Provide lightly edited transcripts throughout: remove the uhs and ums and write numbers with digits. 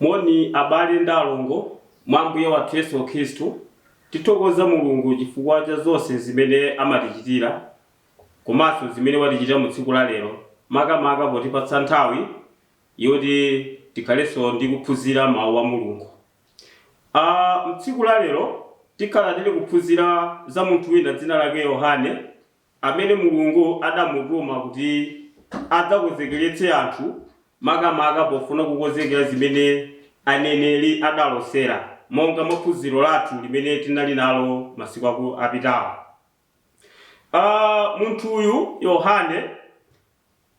Moni abale ndi alongo mwa Ambuye wathu Yesu Khristu. Tithokoza Mulungu chifukwa cha zonse zimene amatichitira komanso zimene watichitira mu tsiku la lero, makamaka potipatsa nthawi yoti tikhalenso ndi kuphunzira mawu a Mulungu. Mtsiku la lero tikhala tili kuphunzira za munthu wina dzina lake Yohane, amene Mulungu adamutuma kuti adzakonzekeretse anthu, makamaka pofuna kukonzekera zimene aneneri adalosera, monga mwa phunziro lathu limene tinali nalo masiku apitawo. Munthuyu Yohane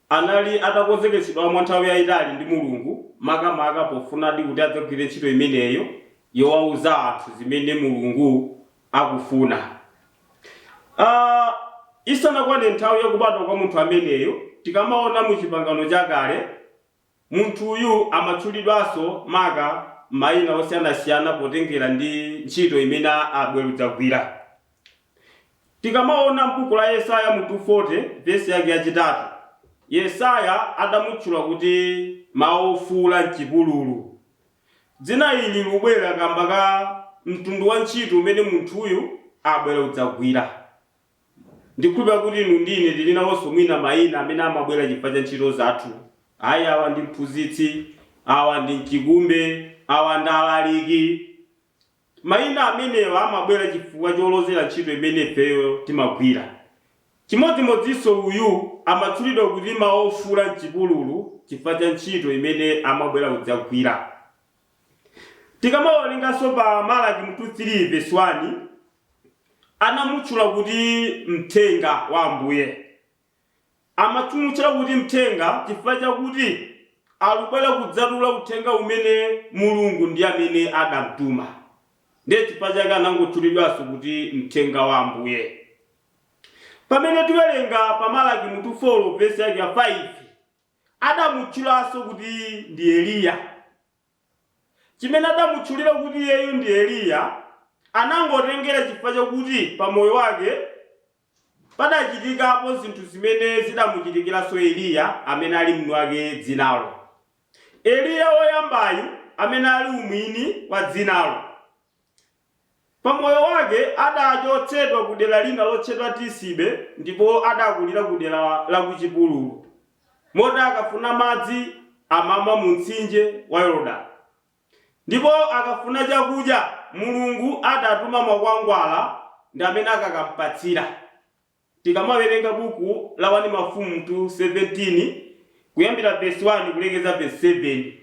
anali atakonzekeretsedwa mwa nthawi yayitali ndi Mulungu, makamaka pofunadi kuti adzagwire ntchito imeneyo yowauza anthu zimene Mulungu akufuna. Isanakwane nthawi yakubadwa kwa munthu ameneyo, tikamaona mu Chipangano Chakale, munthuyu amatchulidwanso maka mayina osiyanasiyana potengera ndi ntchito imene abwera kudzagwira. Tikamaona m'buku la Yesaya mutu 40 vesi yake yachitatu, Yesaya adamutchula kuti mawu ofuula m'chipululu. Dzina ili lubwera kamba ka mtundu wa ntchito umene munthuyu abwera kudzagwira. Ndikhulupirira kuti inu ndi ine tili nawonso mwina mayina amene amabwera chifukwa cha ntchito zathu. Ayi, awa ndi mphunzitsi, awa ndi mchikumbe, awa ndi alaliki. Mayina amenewa amabwera chifukwa cholozera ntchito imene ifeyo timagwira. Chimodzimodzinso uyu amatchulidwa kuti mawu ofuula m'chipululu chifukwa cha ntchito imene amabwera kudzagwira. Tikamawerenganso pa Malaki mutu 3 vesi 1, anamutchula kuti mthenga wa Ambuye. Amamutchula kuti mthenga chifukwa chakuti alubwera kudzatula uthenga umene Mulungu ndi amene adamtuma. Ndiye chifukwa chake anangotchulidwanso kuti mthenga wa Ambuye. Pamene tiwerenga pa Malaki mutu 4 vesi yake ya 5, adamutchulanso kuti ndi Eliya. Chimene adamutchulira kuti iyeyu ndi Eliya, anangotengera chifukwa chakuti pa moyo wake padachitikapo zinthu zimene zidamuchitikiranso Eliya amene ali mwini wake dzinalo. Eliya woyambayu amene ali umwini wa dzinalo, pa moyo wake adachotsedwa ku dera lina lotchedwa Tisibe ndipo adakulira ku dera la kuchipululu, moti akafuna madzi amamwa mu mtsinje wa Yorodani. Ndipo akafuna chakudya, Mulungu adatuma makwangwala ndi amene akakampatsira. Tikamawerenga buku la 1 Mafumu mutu 17 kuyambira vesi 1 kulekeza vesi 7.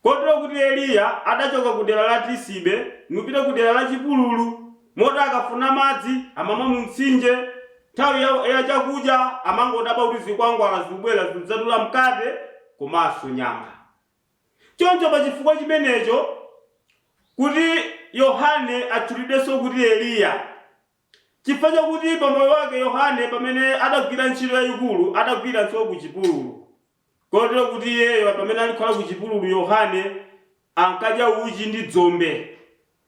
Kotero kuti Eliya adachoka ku dera la Tisibe nupita ku dera la chipululu, moti akafuna madzi amamwa mu mtsinje, nthawi ya chakudya amangodabwa kuti zikwangwala zikubwera zikudzatula mkate komanso nyama. Choncho pa chifukwa chimenecho, kuti Yohane atchulidwenso kuti Eliya, chifukwa chakuti pa moyo wake Yohane pamene adagwira ntchito yayikulu adagwiranso ku chipululu. Kotero kuti iyeyo pamene alikhala ku chipululu Yohane ankadya uchi ndi dzombe.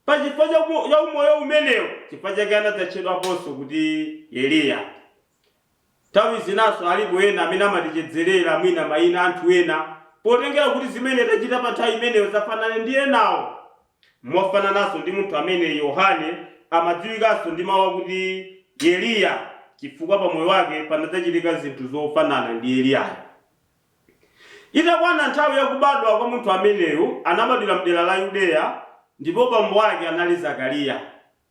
Pa chifukwa cha umoyo umenewo, chifukwa chake anadzatchedwaponso kuti Eliya. Nthawi zinanso alipo ena amene amatichedzerera mwina mayina anthu ena potengera kuti zimene tachita pa nthawi imeneyo zafanana ndi enawo. Mofanananso ndi munthu amene Yohane amadziwikanso ndi mawu akuti Eliya chifukwa pa moyo wake panadzachitika zinthu zofanana ndi Eliyayo. Itakwana nthawi yakubadwa kwa munthu ameneyu, anabadwira m'dera la Yudeya ndipo bambo ake anali Zakariya.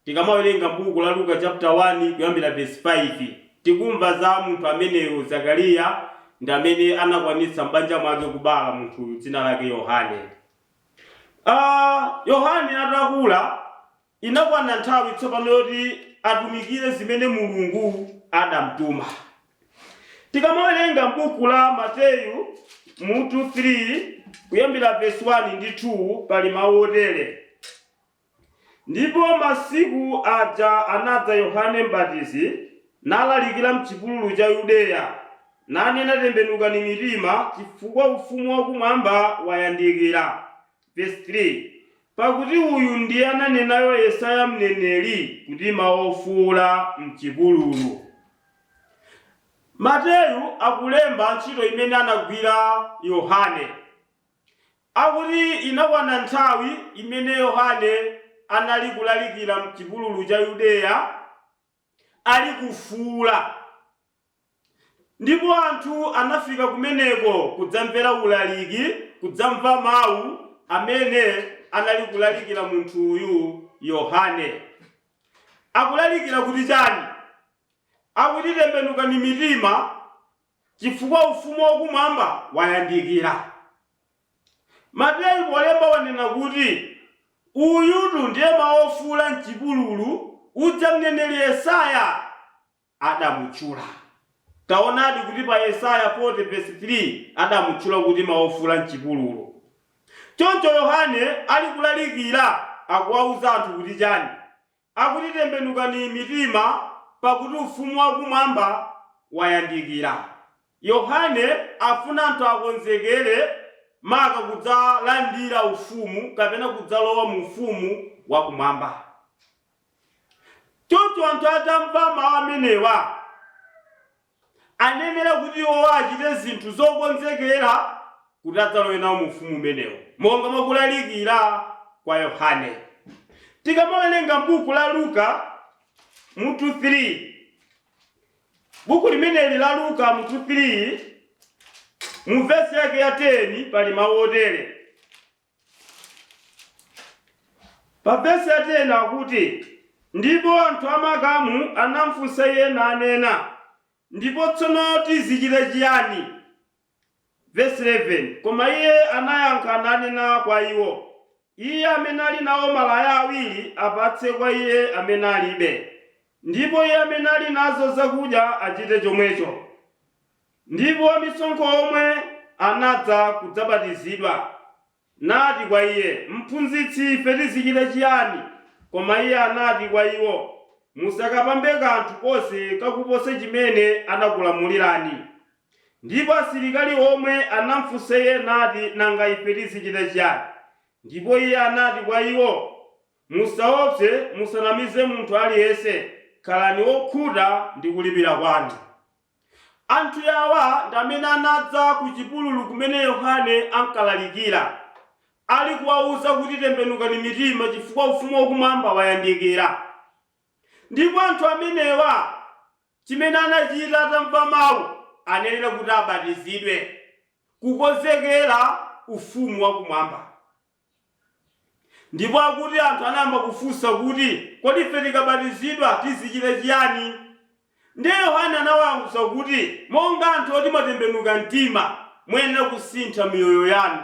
Tikamawerenga m'buku la Luka chapter 1 kuyambira vesi 5, tikumva za munthu ameneyu Zakariya ndi amene anakwanitsa m'banja mwake kubala munthuyu dzina lake Yohane. Yohane atakula, inakwana nthawi tsopano yoti atumikire zimene Mulungu adamtuma. Tikamawerenga m'buku la Mateyu mutu 3 kuyambira vesi 1 ndi 2, pali mawu otere: Ndipo masiku aja anadza Yohane Mbatizi, nalalikira m'chipululu cha Yudeya, nanena, Tembenukani mitima, chifukwa ufumu wa kumwamba wayandikira. Vesi 3, Pakuti uyu ndiye ananenayo Yesaya mneneri, kuti mawu ofuula m'chipululu. Mateyu akulemba ntchito imene anagwira Yohane. Akuti inakwana nthawi imene Yohane anali kulalikira m'chipululu cha Yudeya, ali kufuula. Ndipo anthu anafika kumeneko kudzamvera ulaliki, kudzamva mawu amene anali kulalikira munthuyu Yohane. Akulalikira kuti chani? Akuti tembenukani mitima chifukwa ufumu wakumwamba wayandikira. Mateyu polemba wanena kuti uyutu ndiye mawu ofuula m'chipululu uja mneneri Yesaya adamutchula. Taonadi kuti pa Yesaya 40 verse 3 adamutchula kuti mawu ofuula m'chipululu. Choncho Yohane ali kulalikira akuwauza anthu kuti chani? Akuti tembenukani mitima pakuti ufumu wakumwamba wayandikira. Yohane afuna anthu akonzekere maka kudzalandira ufumu kapena kudzalowa mu ufumu wakumwamba. Choncho anthu atamva mawu amenewa anenera kuti iwo achite zinthu zokonzekera kuti adzalowe nawo mu ufumu umenewo, monga mwakulalikira kwa Yohane. Tikamawerenga m'buku la Luka mutu 3, buku limeneli la Luka mutu 3 mu vesi yake ya 10 pali mawu otere. Pa vesi ya 10 akuti, ndipo anthu amakamu anamfunsa iye nanena, ndipo tsono tizichita chiyani? Vesi 11, koma iye anayankha nanena kwa iwo, iye amene ali nawo malaya awiri apatse kwa iye amene alibe, ndipo iye amene ali nazo zakudya achite chomwecho. Ndipo amisonkho omwe anadza kudzabatizidwa, nati kwa iye, Mphunzitsi, ife tizichita chiyani? Koma iye anati kwa iwo, musakapambe kanthu konse kakuposa chimene anakulamulirani. Ndipo asilikali omwe anamfunsa iye nati, nanga ife tizichita chiyani? Ndipo iye anati kwa iwo, musaopse, musanamize munthu aliyense, khalani okhuta ndi kulipira kwanu. Anthu awa ndi amene anadza ku chipululu kumene Yohane ankalalikira, ali kuwauza kuti tembenukani mitima chifukwa ufumu wakumwamba wayandikira. Ndipo anthu amenewa chimene anachita atamva mawu, anenera kuti abatizidwe, kukonzekera ufumu wakumwamba. Ndipo akuti anthu anayamba kufunsa kuti, kodi ife tikabatizidwa tizichita chiyani? Ndiye Yohane anawawuza kuti, monga anthu oti mwatembenuka mtima, muyenera kusintha miyoyo yanu.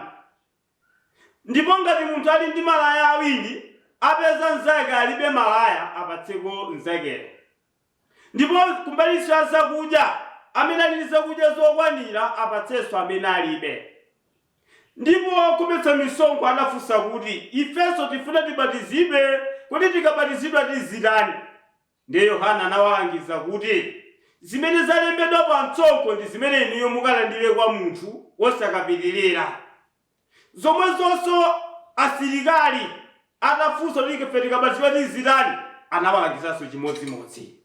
Ndipo ngati munthu ali ndi malaya awiri, apeza mnzake alibe malaya, apatseko mnzakeyo. Ndipo kumbalinso ya zakudya, amene ali ndi zakudya zokwanira apatsenso amene alibe. Ndipo okhometsa misonkho anafunsa kuti, ifenso tifuna tibatizidwe, kodi tikabatizidwa tizitani? Ndiye Yohane anawalangiza kuti, zimene zalembedwa pa msonkho ndi zimene inuyo mukalandire kwa munthu wosakapitirira. Zomwezonso asilikali atafunsa kuti ife tikabatizidwa tizitani, anawalangizanso chimodzimodzi.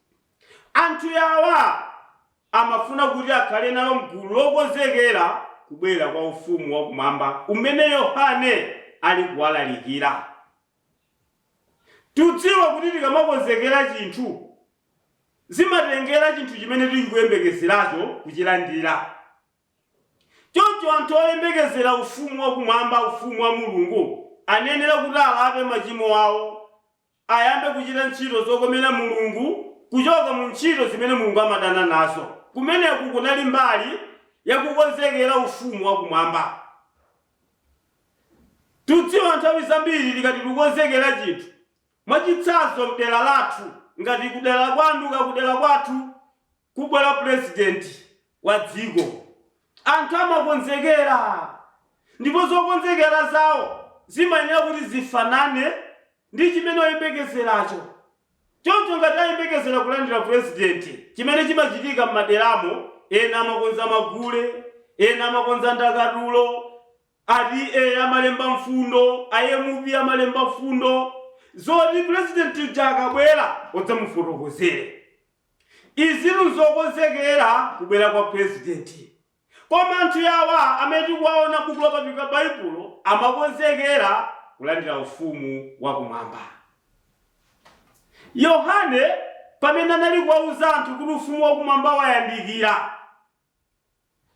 Anthu awa amafuna kuti akhale nawo mgulu lokonzekera kubwera kwa ufumu wakumwamba umene Yohane ali kuwalalikira. Tudziwa kuti tikamakonzekera chinthu, zimatengera chinthu chimene tili kuyembekezeracho kuchilandira. Choncho anthu oyembekezera ufumu wakumwamba, ufumu wa Mulungu, anenera kuti alape machimo awo, ayambe kuchita ntchito zokomera Mulungu, kuchoka mu ntchito zimene Mulungu amadana nazo. Kumeneku kunali mbali yakukonzekera ufumu wakumwamba. Tudziwa nthawi zambiri tikati tikukonzekera chinthu, mwachitsanzo mdera lathu, ngati kudera kwanu kakudera kwathu kubwera president wa dziko, anthu amakonzekera, ndipo zokonzekera zawo zimayenera kuti zifanane ndi chimene oyembekezeracho. Choncho ngati ayembekezera kulandira president, chimene chimachitika m'maderamo, ena amakonza magule, ena amakonza ndakatulo, ati amalemba mfundo, a MP amalemba mfundo zoti president uja akabwera odzamufotokozere. Izitu nzokonzekera kubwera kwa president. Koma anthu yawa amene tikuwaona m'buku lopatulika Baibulo amakonzekera kulandira ufumu wakumwamba. Yohane pamene anali kuwauza anthu kuti ufumu wakumwamba wayandikira,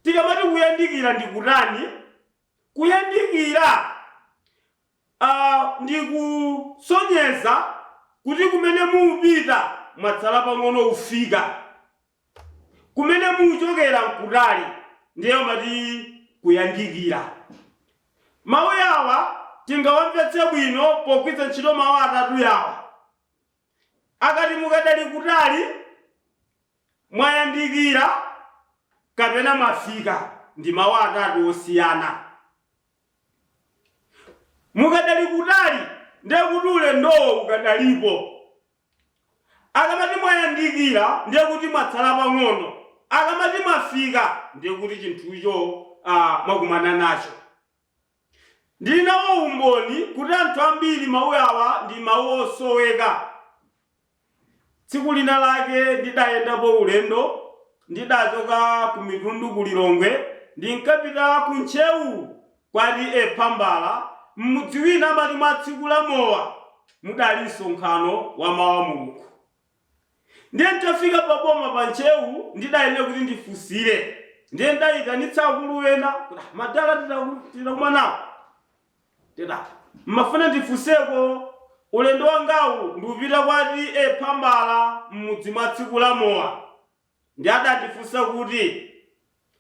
tikamati kuyandikira ndi kutani? Kuyandikira ndi kusonyeza kuti kumene mupita mwatsala pang'ono kufika. Kumene muchokera nkutali, ndiye amati kuyandikira. Mawu awa tingawamvetse bwino pogwiritsa ntchito mawu atatu yawa. Akati mukadali kutali, mwayandikira kapena mwafika ndi mawu atatu osiyana. Mukadali kutali ndiye kuti ulendowo ukadalipo. Akamati mwayandikira ndiye kuti mwatsala pang'ono. Akamati mwafika ndiye kuti chinthucho mwakumana nacho. Ndili nawo umboni kuti anthu ambiri mawu awa ndi mawu osoweka. Tsiku lina lake ndidayendapo ulendo, ndidachoka ku Mitundu ku Lilongwe, ndinkapita ku Ntcheu kwa T.A. Phambala, m'mudzi wina amati mwa tsiku la mowa mudali msonkhano wa mawu a Mulungu. Ndiye nditafika pa boma pa Ntcheu ndidayenera kuti ndifunsire. Ndiye ndidayitanitsa akulu ena kuti "Ah, madala titakumanawo tita mmafuna ndifunseko ulendo wangawu ndiupita kwa T.A. Phambala m'mudzi mwa tsiku la mowa. Ndiye adandifunsa kuti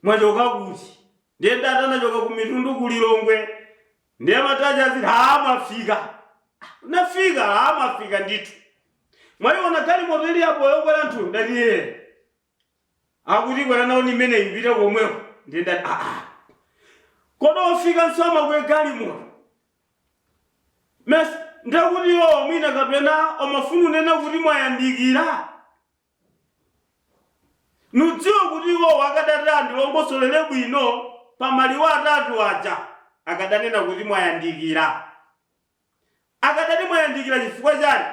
mwachoka kuti? Ndiye ndati anachoka ku Mitundu ku Lilongwe. Ndiye mataja aziti haa mwafika. Nafika haa mwafika ndithu. Mwayiona galimoto ili apo yokwera anthu? Ndati ee. Akuti kwera nawo ni imene ipite komweko. Ndiye ndati aa. Kodi ofikanso amakwera galimoto? Mes ndiye kuti iwo mwina kapena amafuna unena kuti mwayandikira? Nudziwa kuti iwowo akadati andilongosolere bwino pa maliwu atatu aja, akadanena kuti mwayandikira. Akadati mwayandikira chifukwa chani?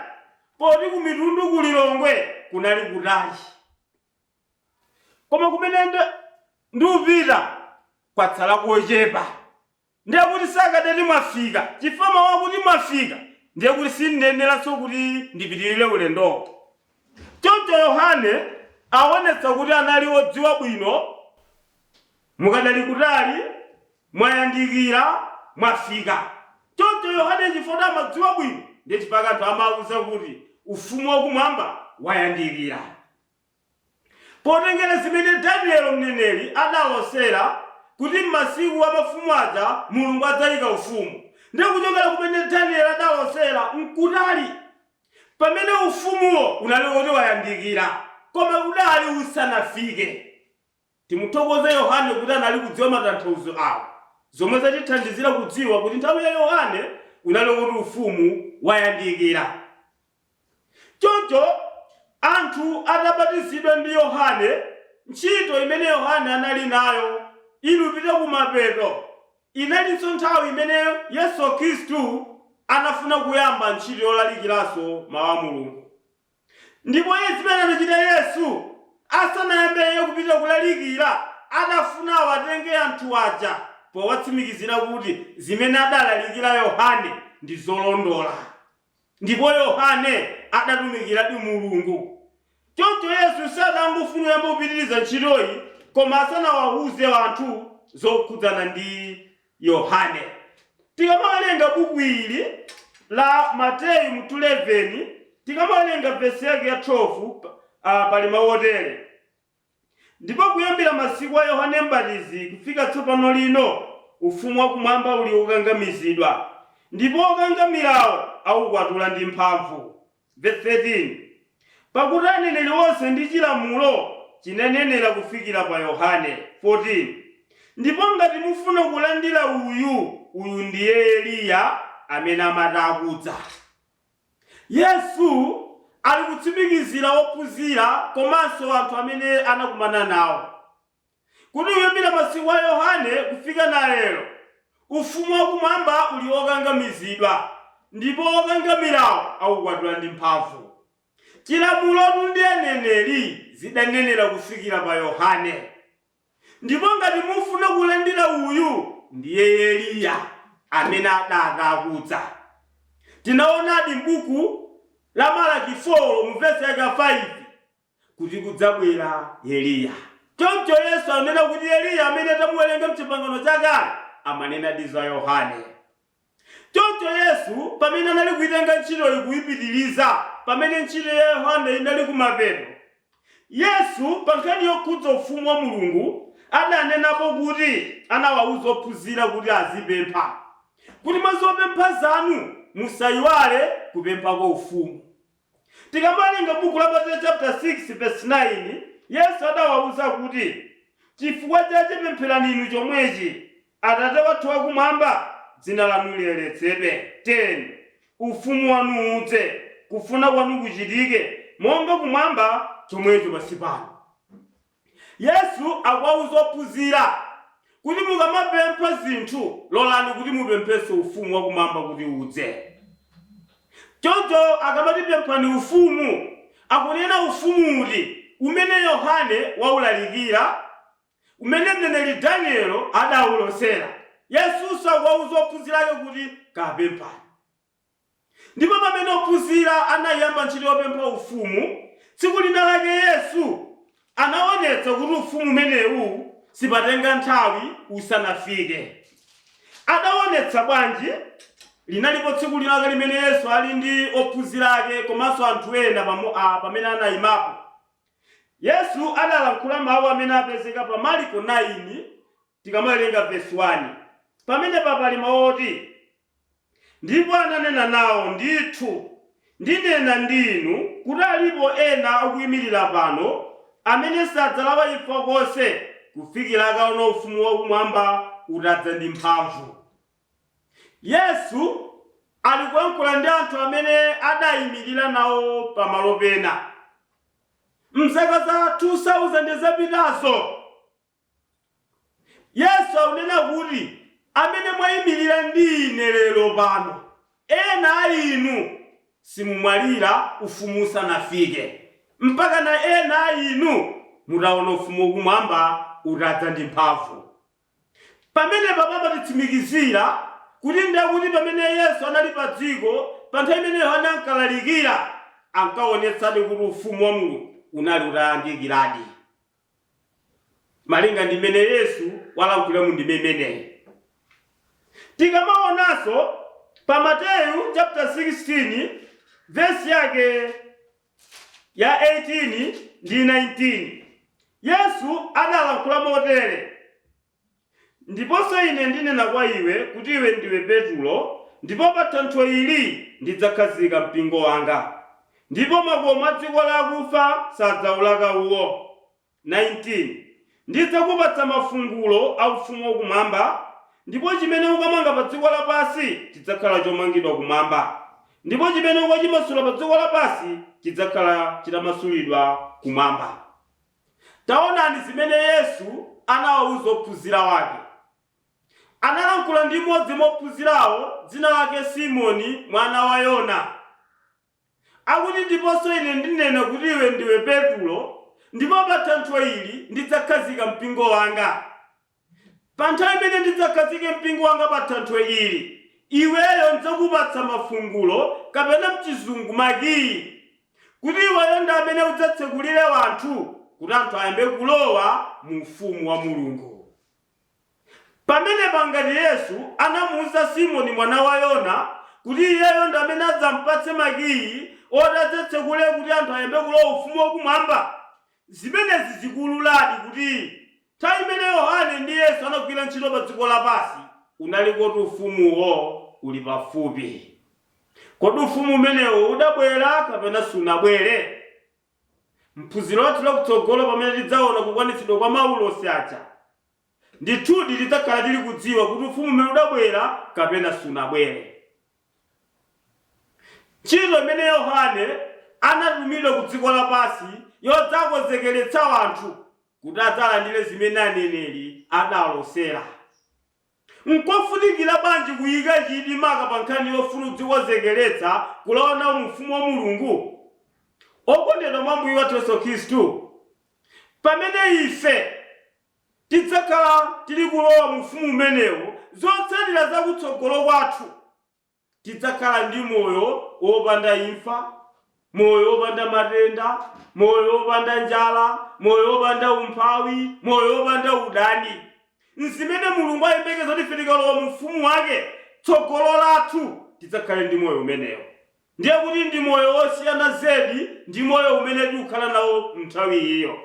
Poti ku Mitundu ku Lilongwe kunali kutali. Koma kumene ndupita kwatsala kochepa. Ndiye kuti sakadati mwafika, chifukwa mawu akuti mwafika ndiye kuti sindiyeneranso kuti ndipitirire ulendowo. Choncho Yohane aonetsa kuti anali odziwa bwino, mukadali kutali, mwayandikira, mwafika. Choncho Yohane chifukwa amadziwa bwino, ndiye chifukwa anthu amauza kuti ufumu wakumwamba wayandikira. Potengera zimene Danielo mneneri adalosera kuti m'masiku a mafumu aja Mulungu adzayika ufumu. Ndiye kuchokera kumene Danielo adalosera nkutali pamene ufumuwo unali woti wayandikira koma udali usanafike. Timuthokoze Yohane kuti anali kudziwa matanthauzo awa, zomwe zatithandizira kudziwa kuti nthawi ya Yohane unali woti ufumu wayandikira. Choncho anthu atabatizidwa ndi Yohane, ntchito imene Yohane anali nayo ilupita kumapeto. Inalinso nthawi imene Yesu Khristu anafuna kuyamba ntchito yolalikiranso mawu a Mulungu. Ndipo iye zimene anachita Yesu asanayambe iye kupita kulalikira, adafuna awatenge anthu aja powatsimikizira kuti zimene adalalikira Yohane ndi zolondola. Ndipo Yohane adatumikiradi Mulungu. Choncho Yesu sadangofuna kuyamba kupitiriza ntchitoyi koma asanawauze anthu zokhudzana ndi Yohane. Tikamawerenga buku ili la Mateyu mutu 11, tikamawerenga vesi yake ya 12, pali mawu otere: Ndipo kuyambira masiku a Yohane Mbatizi kufika tsopano lino, ufumu wakumwamba uli wokangamizidwa, ndipo okangamirawo aukwatula ndi mphamvu. Vesi 13, Pakuti aneneri onse ndi chilamulo chinanenera kufikira pa Yohane. 14 ndipo ngati mufuna kulandira uyu, uyu ndiye Eliya amene amati akudza. Yesu ali kutsimikizira ophunzira komanso anthu amene anakumana nawo kuti kuyambira masiku a Yohane kufika na lero, ufumu wakumwamba uli wokangamizidwa ndipo okangamirawo aukwatula ndi mphamvu. Chilamulotu ndi aneneri zidanenera kufikira pa Yohane. Ndipo ngati mufuna kulandira uyu, ndiye Eliya amene adati akudza. Tinaonadi m'buku la Malaki 4 mu vesi yake ya 5 kuti kudzabwera Eliya. Choncho Yesu akunena kuti Eliya amene tamuwerenga m'Chipangano Chakale amanenadi za Yohane. Choncho Yesu pamene anali kuitenga ntchitoyi kuipitiriza pamene ntchito ya Yohane inali kumapeto, Yesu pa nkhani yokhudza ufumu wa Mulungu adanenapo kuti anawauza ophunzira kuti azipempha kuti mwa zopempha zanu musaiwale kupemphako ufumu. Tikamawerenga buku la Mateyu chapter 6 vesi 9, Yesu adawauza kuti, Chifukwa chache pempherani inu chomwechi, Atate wathu wa kumwamba, dzina lanu liyeretsedwe, 10 ufumu wanu udze, kufuna kwanu kuchitike, monga kumwamba, chomwecho pansi pano. Yesu akuwauza ophunzira kuti mukamapempha zinthu, lolani kuti mupemphenso ufumu wa kumwamba kuti udze. Choncho akamati pemphani ufumu, akunena ufumu uti? Umene Yohane waulalikira, umene mneneri Danielo adaulosera. Yesunso akuwauza ophunzira ake kuti kapemphani. Ndipo pamene ophunzira anayamba ntchito yopempha ufumu, tsiku lina lake Yesu anaonetsa kuti ufumu umenewu sipatenga nthawi usanafike. Adaonetsa bwanji? Linalipo tsiku lina lake limene Yesu ali ndi ophunzira ake komanso anthu ena pamene anayimapo. Yesu adalankhula mawu amene apezeka pa Marko 9 tikamawerenga vesi 1. Pamenepa pali mawu oti, Ndipo ananena nawo, Ndithu, ndinena ndi inu, kuti alipo ena akuimirira pano, amene sadzalawa imfa konse, kufikira akaona ufumu wa kumwamba utadza ndi mphamvu. Yesu ali kulankhula ndi anthu amene adaimirira nawo pamalo pena. M'zaka za 2000 zapitazo, Yesu akunena kuti, Amene mwaimirira ndi ine lero pano, ena a inu simumwalira ufumu usanafike, mpakana ena a inu mutaona ufumu wakumwamba utadza ndi mphamvu. Pamenepa pamatitsimikizira kuti ndiye kuti pamene Yesu anali padziko, pa nthawi imene Yohane ankalalikira, ankaonetsadi kuti ufumu wa Mulungu unali utayandikiradi. Malinga ndi mmene Yesu walankhulira mu ndime imeneyi. Tikamaonanso pa Mateyu chapter 16 vesi yake ya 18 ndi 19, Yesu adalankhula motere, Ndiponso Ine ndinena kwa iwe, kuti iwe ndiwe Petulo, ndipo pa thanthwe ili ndidzakhazika mpingo wanga, ndipo makomo a dziko la akufa sadzaulaka uwo. 19 ndidzakupatsa mafungulo a ufumu wa kumwamba, ndipo chimene ukamanga pa dziko lapansi chidzakhala chomangidwa kumwamba, ndipo chimene ukachimasula pa dziko lapansi chidzakhala chitamasulidwa kumwamba. Taonani zimene Yesu anawauza ophunzira wake. Analankhula ndi mmodzi mwa ophunzirawo, dzina lake Simoni mwana wa Yona. Akuti, Ndiponso Ine ndinena kuti iwe ndiwe Petulo, ndipo pa thanthwe ili ndidzakhazika mpingo wanga. Pa nthawi imene ndidzakhazike mpingo wanga pa thanthwe ili, iweyo ndidzakupatsa mafungulo, kapena m'chizungu makiyi, kuti iweyo ndi amene udzatsekulire wanthu kuti anthu ayambe kulowa mu ufumu wa Mulungu. Pamenepa ngati Yesu anamuuza Simoni mwana wa Yona kuti iyeyo ndi amene adzampatse makiyi oti adzatsekule kuti anthu ayambe kulowa ufumu wakumwamba, zimenezi zikuululadi kuti nthawi imene Yohane ndi Yesu anagwira ntchito padziko lapansi, unali koti ufumuwo uli pafupi. Kodi ufumu umenewo udabwera kapena sunabwere? M'phunziro lathu lakutsogolo pamene tidzaona kukwanitsidwa kwa maulosi aja, ndithudi tidzakhala tili kudziwa kuti ufumu umene udabwera kapena sunabwere. Ntchito imene Yohane anatumidwa ku dziko lapansi yodzakonzekeretsa anthu kuti adzalandire zimene aneneri adalosera. Nkofunikira bwanji kuyika chidwi maka pa nkhani yofuna kudzikonzekeretsa kulowa nawo mu ufumu wa Mulungu? Okondedwa mwa Ambuye wathu Yesu Khristu, pamene ife. Tidzakhala tili kulowa mu ufumu umenewo, zotsatira za kutsogolo kwathu tidzakhala ndi moyo wopanda imfa, moyo wopanda matenda, moyo wopanda njala, moyo wopanda umphawi, moyo wopanda udani. Nzimene Mulungu ayembekeza kuti ife tikalowa mu ufumu wake, tsogolo lathu tidzakhale ndi moyo umenewo. Ndiye kuti ndi moyo wosiyana zedi ndi moyo umene tikukhala nawo m'nthawi iyo.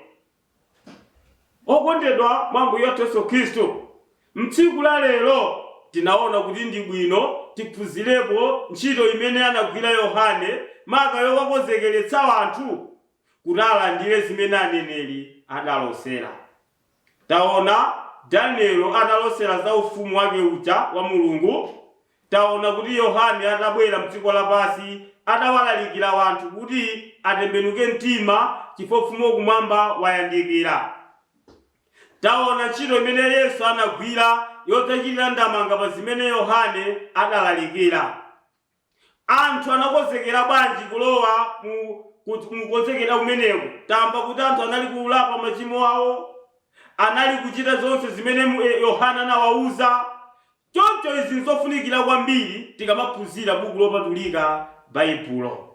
Okondedwa mwa Ambuye wathu Yesu Khristu, m'tsiku la lero tinaona kuti ndi bwino tiphunzirepo ntchito imene anagwira Yohane maka yowakonzekeretsa anthu kuti alandire zimene aneneri adalosera. Taona Danielo atalosera za ufumu wake uja wa Mulungu. Taona kuti Yohane atabwera mdziko lapansi adawalalikira wanthu kuti atembenuke mtima chifukwa ufumu wakumwamba wayandikira. Taona ntchito imene Yesu anagwira yodzachitira ndamanga pa zimene Yohane adalalikira. Anthu anakonzekera bwanji kulowa mu mukonzekera kumeneku? Tamva kuti anthu anali kulapa machimo awo, anali kuchita zonse zimene Yohane anawauza. Choncho izi nzofunikira kwambiri tikamaphunzira buku lopatulika Baibulo.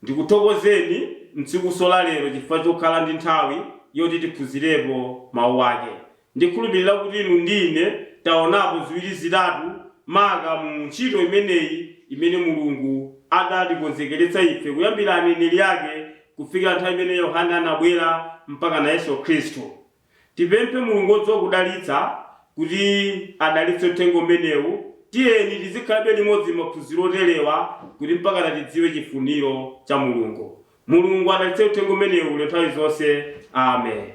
Ndikuthokozeni m'tsikunso la lero chifukwa chokhala ndi nthawi yoti tiphunzirepo Mawu ake. Ndikhulupirira kuti inu ndi ine taonapo ziwiri zitatu maka mu ntchito imeneyi imene Mulungu adatikonzekeretsa ife kuyambira aneneri ake kufikira nthawi imene Yohane anabwera mpaka na Yesu Khristu. Tipemphe Mulungu wodziwa kudalitsa kuti adalitse uthenga umenewu. Tiyeni tizikhalabe limodzi m'maphunziro oterewa kuti mpakana tidziwe chifuniro cha Mulungu. Mulungu adalitse uthenga umenewu nthawi zonse. Amen.